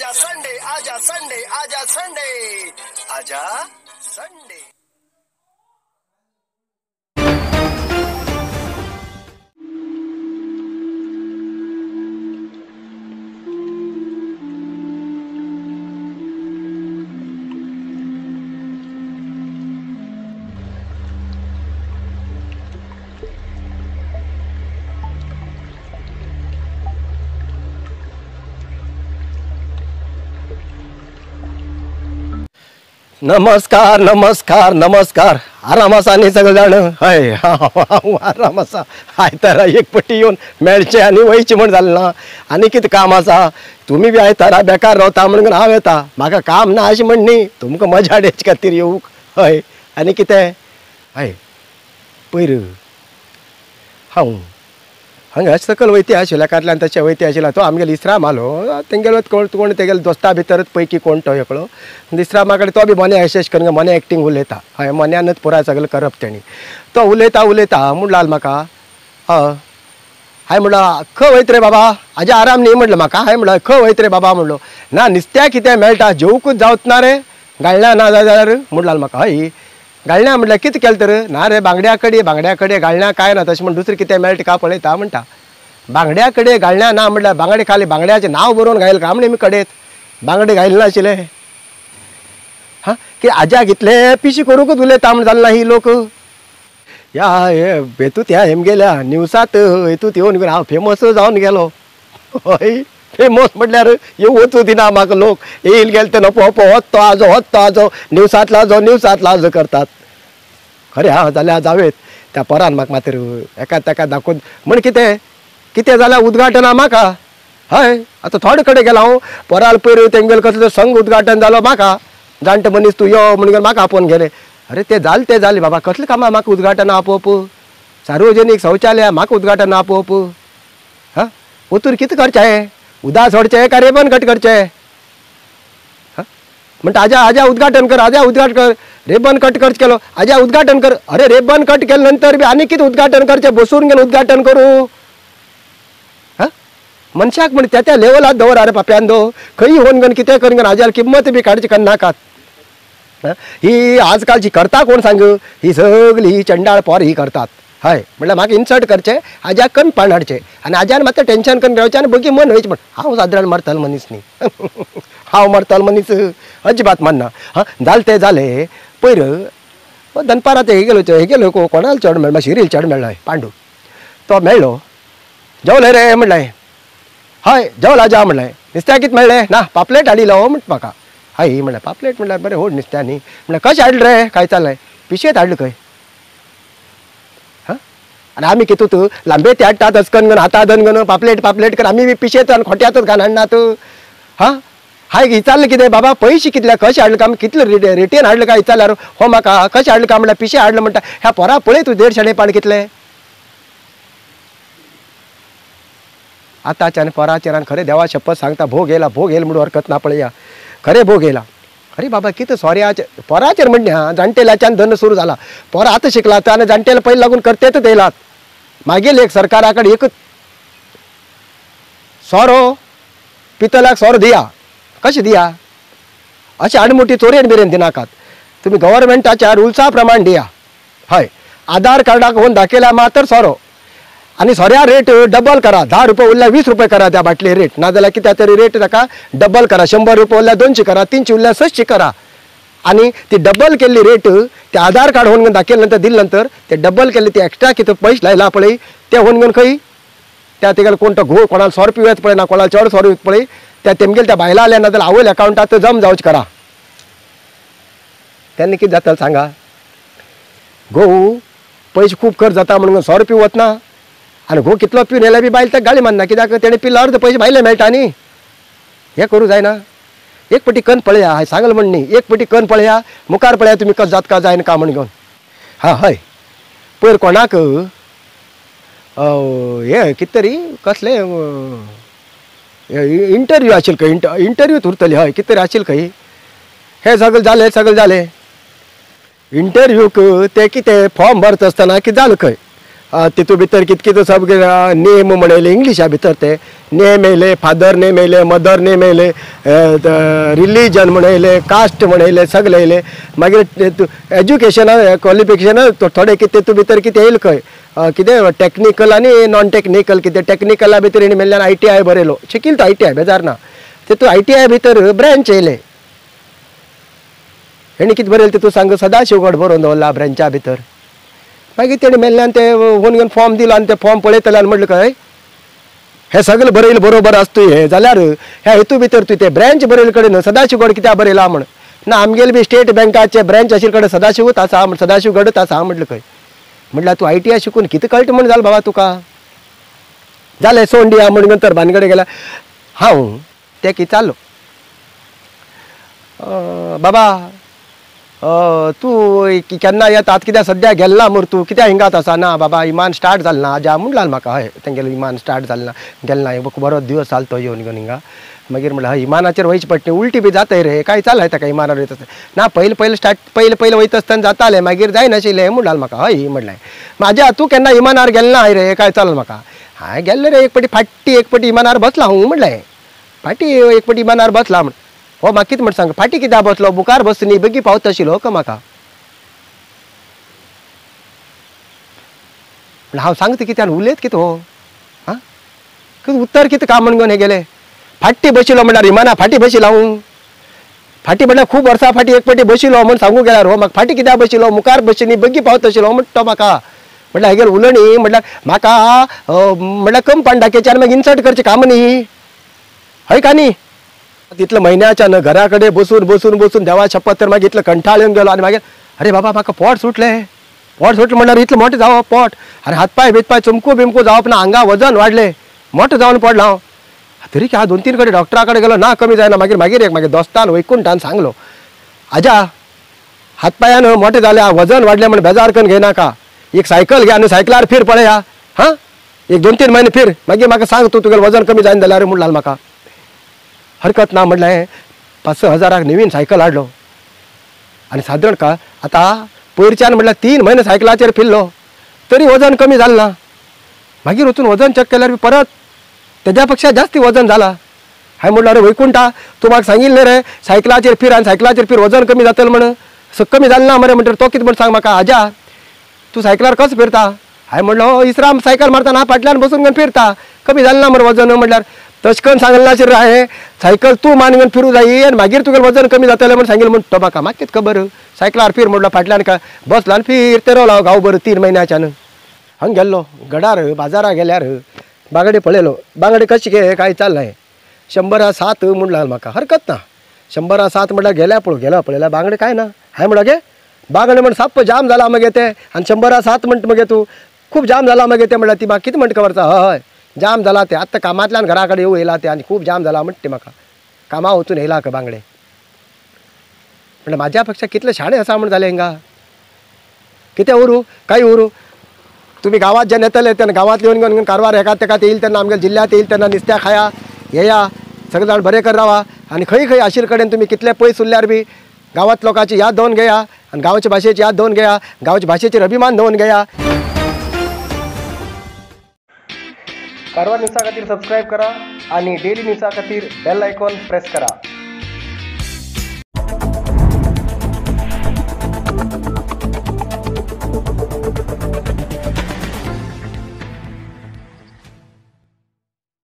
आजा संडे, आजा संडे, आजा संडे, आजा संडे. नमस्कार नमस्कार नमस्कार. आराम आसा न्ही सगळे जाण? हय, हांव आराम आसा. आयतारा एक पट्टी येवन मेळचें आनी वयचें म्हण जालें ना. आनी कितें काम आसा? तुमी बी आयतारा बेकार रावता म्हणून हांव येता. म्हाका काम ना अशें म्हण न्ही, तुमकां मजा हाडचे खातीर येवंक. हय, आनी कितें? हय, पयर हांव हांगा सकयल वयती आशिल्ल्या कारल्यान तशें वयती आशिल्ल्या तो आमगेलो इस्राम आलो. तेंगेलो कोण कोण तेगेलो दोस्ता भितरच पैकी कोण तो एकलो इस्रामा कडेन तो बी मोन्या अशें करून मोन्या एक्टींग उलयता. हय, मोन्यानच पुराय सगळें करप तेणी. तो उलयता उलयता म्हणलाल म्हाका, हांवें म्हणलो खंय वयत रे बाबा, हाजे आराम न्ही म्हणलें म्हाका. हांवें म्हणलो खंय वयत रे बाबा म्हणलो. ना नुस्त्या कितें मेळटा, जेवकूच जावच ना रे, गाळण्या ना जाल्यार म्हणलाल म्हाका. हय, गाळण्या म्हटल्यार कितें केलें तर? ना रे, बांगड्या कडेन बांगड्या कडेन गाळण्या कांय ना, तशें म्हण दुसरें कितें मेळटा का पळयता म्हणटा. बांगड्या कडेन गाळण्या ना म्हटल्यार बांगडे खाली बांगड्याचें नांव बरोवन घायल काय म्हण आमी कडेत बांगडे घायले नाशिल्ले. हां, की आज्याक इतले पिशी करूंकच उलयता म्हण जालें ना ही लोक. ह्या हे हेतूत ह्या हेमगेल्या न्यूजांत हेतूत येवन हांव फेमस जावन गेलो. हय, फेमस म्हटल्यार येवं वचूं दिना म्हाका लोक. येयल गेले ते नपो होत तो आजो, होत तो आजो, न्यूजांतलो आजो, न्यूजांतलो आजो करतात. खरें हा जाल्यार जावेत त्या पोरान म्हाका मात्र एका तेका दाखोवन म्हण कितें कितें जाल्यार उद्घाटन म्हाका. हय, आतां थोडे कडेन गेलो हांव पोराल पयर तेंगेलो कसलो संघ उद्घाटन जालो म्हाका. जाणटे मनीस तूं यो म्हणून म्हाका आपोवन गेले. अरे तें जालें तें जालें बाबा, कसलें कामां म्हाका उद्घाटन आपोवप? सार्वजनीक शौचालय म्हाका उद्घाटन आपोवप? हां, ओतूर कितें करचें? उदा सोडचें काय रेबन कट करचें? हां, म्हणटा आजा आजा उद्घाटन कर, आजा उद्घाटन कर. रेबन कट करचें केलो, आजा उद्घाटन कर. अरे रेबन कट केले नंतर बी आनी कितें उद्घाटन करचें? बसून घेवन उद्घाटन करूं? हां, मनशाक म्हण त्या त्या लेवलात दवर. अरे पाप्यान दो खंय होवन घेवन कितें करून घेवन आज्याल किंमत बी काडची करनाकात. ही आजकालची करता कोण सांग, ही सगळी ही चंडाळ पोर ही करतात. हय, म्हटल्यार म्हाका इन्सर्ट करचें, आज्याक कमी पान हाडचें आनी आज्यान मातशें टेंशन करून रावचें आनी बगी मन वयचें. म्हण हांव सादारण मरतलो मनीस न्ही. हांव मरतलो मनीस अजिबात मानना. हां, जालें तें जालें. पयर दनपारां ते हे गेलो हे गेलो कोणाल चेडो मेळ्ळो, शिरील चेडो मेळ्ळो पांडू. तो मेळ्ळो, जेवले रे म्हणलें. हय, जेवला जा म्हणलें. नुस्त्या कितें मेळ्ळें? ना, पापलेट हाडिल्लो हो म्हणटा म्हाका. हय म्हणलें, पापलेट म्हणल्यार बरें व्हड नुस्त्या न्ही. म्हणलें कशें हाडलें रे? काय चल्लें पिशेंत हाडलें खंय? हां, आनी आमी कितूत लांबे ते हाडटात अचकन घेवन हाता दन घेवन पापलेट पापलेट कर आमी बी पिशेंत आनी खोट्यांतच घालून हाडनात. हां, हांवें विचारलें कितें बाबा पयशे कितले कशें हाडले काय कितले रेटीन हाडले काय विचारल्यार हो म्हाका कशें हाडलें काय म्हणल्यार पिशें हाडलें म्हणटा. ह्या पोरा पळय तूं देडशें पाण कितले. आतांच्यान पोराचेर आनी खरें देवा शपथ सांगता, भोग येयला भोग येयला म्हणून हरकत ना पळया, खरें भोग येयला. अरे बाबा कितें सोऱ्याचेर पोराचेर म्हणणे. हां, जाणटेल्याच्यान धंदो सुरू जाला. पोरां आतां शिकलात आनी जाणटेले पयलीं लागून करतेतच येयलात. मागीर एक सरकारा कडेन एकच सोरो पितल्याक सोरो दिया, कशें दिया? अशें आडमोटी चोरयेन बिरयेन दिनाकात. तुमी गव्हर्मेंटाच्या रुल्सा प्रमाण दिया. हय, आधार कार्डाक होवन दाखयल्यार मात्र सोरो. आनी सोऱ्या रेट डबल करा, 10 रुपये उरल्यार 20 रुपये करा त्या बाटले रेट. नाजाल्यार कित्याक तरी रेट ताका डबल करा, 100 रुपये उरल्यार 200 करा, 300 उरल्यार 600 करा. आनी ती डबल केल्ली रेट ते आधार कार्ड होवन घेवन दाखयले नंतर दिले नंतर ते डबल केल्ले ते एक्स्ट्रा कितें पयशे लायला पळय ते होवन घेवन खंय त्या तेगेलो कोण तो घोव कोणाक सोरो पिवयत पळय ना कोणाक चड सोरो पळय त्या तेमगेले त्या बायलां आल्या ना जाल्यार आवयल अकावंटांत जम जावचें करा. तेन्ना कितें जातलें सांगा? घोव पयशे खूब खर्च जाता म्हणून सोरो पिवत ना आनी घोव कितलो पिवन येयल्यार बी बायल ताका गाळी मारना, कित्याक तेणें पिल्यार अर्द पयशे भायले मेळटा न्ही. हें करूं जायना. एक पटी कन पळया, हांवें सांगलें म्हण न्ही, एक पटी कन पळया, मुखार पळया तुमी कशें जाता काय जायना काय म्हण घेवन. हां, हय, पयर कोणाक हें कितें तरी कसलें इंटरव्यू आशिल्लो खंय, इंटरव्यू उरतली. हय, कितें तरी आशिल्लें खंय. हें सगळें जालें सगळें जालें. इंटरव्यूक ते कितें फॉर्म भरता आसतना कितें जालें खंय, तितू भितर कित कितें सगळें नेम म्हणयले इंग्लिशा भितर ते नेम येयले, फादर नेम येयले, मदर नेम येयले, रिलीजन म्हणयले, कास्ट म्हणयले, सगळे येयले. मागीर एज्युकेशना क्वॉलिफिकेशना थोडे कितें तितू भितर कितें येयले खंय कितें टॅक्निकल आनी नॉन टॅक्निकल कितें टॅक्निकला भितर हेणी मेल्ल्यान ITI बरयलो, शिकील तो ITI बेजार ना, तितू ITI भितर ब्रँच येयले. हेणी कितें बरयलें तितू सांग सदाशिवगड बरोवन दवरला ब्रँचा भितर. मागीर तेणी मेल्ल्यान ते वोन घेवन फॉर्म दिलो आनी ते फॉर्म पळयतले आनी म्हटलें खंय हें सगळें बरयलें बरोबर आसता हें जाल्यार ह्या हेतू भितर तूं तें ब्रँच बरयले कडेन सदाशिवगड कित्याक बरयला म्हण ना आमगेले बी स्टेट बँकाचे ब्रँच आशिल्ले कडेन सदाशिवूच आसा म्हण सदाशिवगडूच आसा म्हटलें खंय. म्हटल्यार तूं ITI शिकून कितें कळटा म्हण जालें बाबा तुका. जालें सोड दिया म्हण तर भानगडे गेल्या. हांव तें कितें चाललो बाबा तूं केन्ना येता आतां कित्याक सद्या गेल्ला मर तूं कित्याक हिंगात आसा ना बाबा इमान स्टार्ट जालें ना आजा म्हणलां म्हाका हय तेंगेलें इमान स्टार्ट जालें ना गेलें ना बरो दिवस जालो तो येवन घेवन हिंगा. मागीर म्हणलें हय इमानाचेर वयचें पडटा उल्टी बी जाताय रे काय चालय ताका इमानार वयता आसतना ना पयलें पयलें स्टार्ट पयलें पयलें वयता आसतना जातालें मागीर जायनाशिल्लें म्हणलां म्हाका हय म्हणलें म्हाज्या तूं केन्ना इमानार गेलें ना हय रे काय चल म्हाका हांवें गेल्लें रे एक पटी फाटी एक पटी इमानार बसला हांव म्हणलें फाटी एक पटी इमानार बसला म्हण हो म्हाका कितें म्हण सांग फाटी कित्याक बसलो मुखार बस न्ही बेगी पावता आशिल्लो का म्हाका. पूण हांव सांगता कितें आनी उलयत कितें हो आं कितें उत्तर कितें काम म्हण घेवन हे गेले फाटी बशिल्लो म्हणल्यार इमाना फाटी बशिल्लो हांव फाटी म्हणल्यार खूब वर्सां फाटी एक पटी बशिल्लो म्हण सांगूंक गेल्यार हो म्हाका फाटी कित्याक बशिल्लो मुखार बशी न्ही बेगी पावता आशिल्लो म्हणटा तो म्हाका. म्हणल्यार हेगेले उलोवणी म्हणल्यार म्हाका म्हणल्यार कंपाण दाखयचें आनी मागीर इन्सर्ट करचें काम न्ही हय का न्ही. तितले म्हयन्याच्यान घरा कडेन बसून बसून बसून देवा शपथ तर मागीर इतलो कंटाळ येवन गेलो आनी मागीर अरे बाबा म्हाका पोट सुटलें पोट सुटलें म्हणल्यार इतलें मोटें जावप पोट आनी हातपांय बीतपांय चमकू बिमकू जावप ना आंगा वजन वाडलें मोटें जावन पडलां हांव. तरी हांव 2-3 कडेन डॉक्टरा कडेन गेलो ना कमी जायना. मागीर मागीर एक मागीर दोस्तान वैकुंठान सांगलो आजा हातपांयान मोटें जालें वजन वाडलें म्हण बेजार करून घेयनाका एक सायकल घे आनी सायकलार फिर पळया हां एक 2-3 म्हयने फिर मागीर म्हाका सांग तूं तुगेलें वजन कमी जायना जाल्यार म्हणलां म्हाका. हरकत ना म्हणलें 5-6 हजाराक नवीन सायकल हाडलो आनी सादारण का आतां पयरच्यान म्हणल्यार 3 म्हयने सायकलाचेर फिरलो तरी वजन कमी जालें ना. मागीर वचून वजन चॅक केल्यार बी परत तेज्या पेक्षा जास्ती वजन जालां. हांवें म्हणलें अरे वैकुंठा तूं म्हाका सांगिल्लें रे सायकलाचेर फिर आनी सायकलाचेर फिर वजन कमी जातलें म्हण सो कमी जालें ना मरे म्हणटकीर तो कितें म्हण सांग म्हाका आजा तूं सायकलार कसो फिरता. हांवें म्हणलो हो इसराम सायकल मारता ना फाटल्यान बसून घेवन फिरता कमी जालें ना मरे वजन म्हणल्यार तशें करून सांगलें नाशिल्लें हांवें सायकल तूं मान घेवन फिरूं जायी आनी मागीर तुगेलें वजन कमी जातलें म्हण सांगिल्लें म्हण तो म्हाका म्हाका कितें खबर सायकलार फिर म्हणलो फाटल्यान बसलो आनी फिरते रावलो हांव गांवभर 3 म्हयन्याच्यान. हांगा गेल्लो गडार बाजारा गेल्यार बांगडे पळयलो बांगडे कशे गे काय चाललां 107 म्हणलां म्हाका हरकत ना 107 म्हणल्यार गेल्या पळय गेलो पळयल्यार बांगडे काय ना. हांवें म्हणलें गे बांगडे म्हण साप्प जाम जाला मगे ते आनी 107 म्हणटा मगे तूं खूब जाम जाला मगे ते म्हणल्यार ती म्हाका कितें म्हणटा खबर आसा हय जाम जाला ते आत्तां कामांतल्यान घरा कडेन येवं येयला ते आनी खूब जाम जाला म्हणटा ते म्हाका कामां वचून येयला खंय बांगडे. म्हणल्यार म्हाज्या पेक्षा कितले शाणे आसा म्हण जालें हिंगा कितें उरूं काय उरूं तुमी गांवांत जेन्ना येतले तेन्ना गांवांत येवन घेवन कारवार हेका तेका येईल तेन्ना आमगे जिल्ल्यांत येईल तेन्ना नुस्त्या खाया येया सगळे जाण बरें कर रावा आनी खंय खंय आशिल्ले कडेन तुमी कितले पयस उरल्यार बी गांवांत लोकांची याद दवरून घेया आनी गांवच्या भाशेची याद दवरून घेया गांवच्या भाशेचेर अभिमान दवरून घेया. कारवार न्यूजा खातीर सबस्क्रायब करा आणि डेली न्यूजा खातीर बेल आयकॉन प्रेस करा.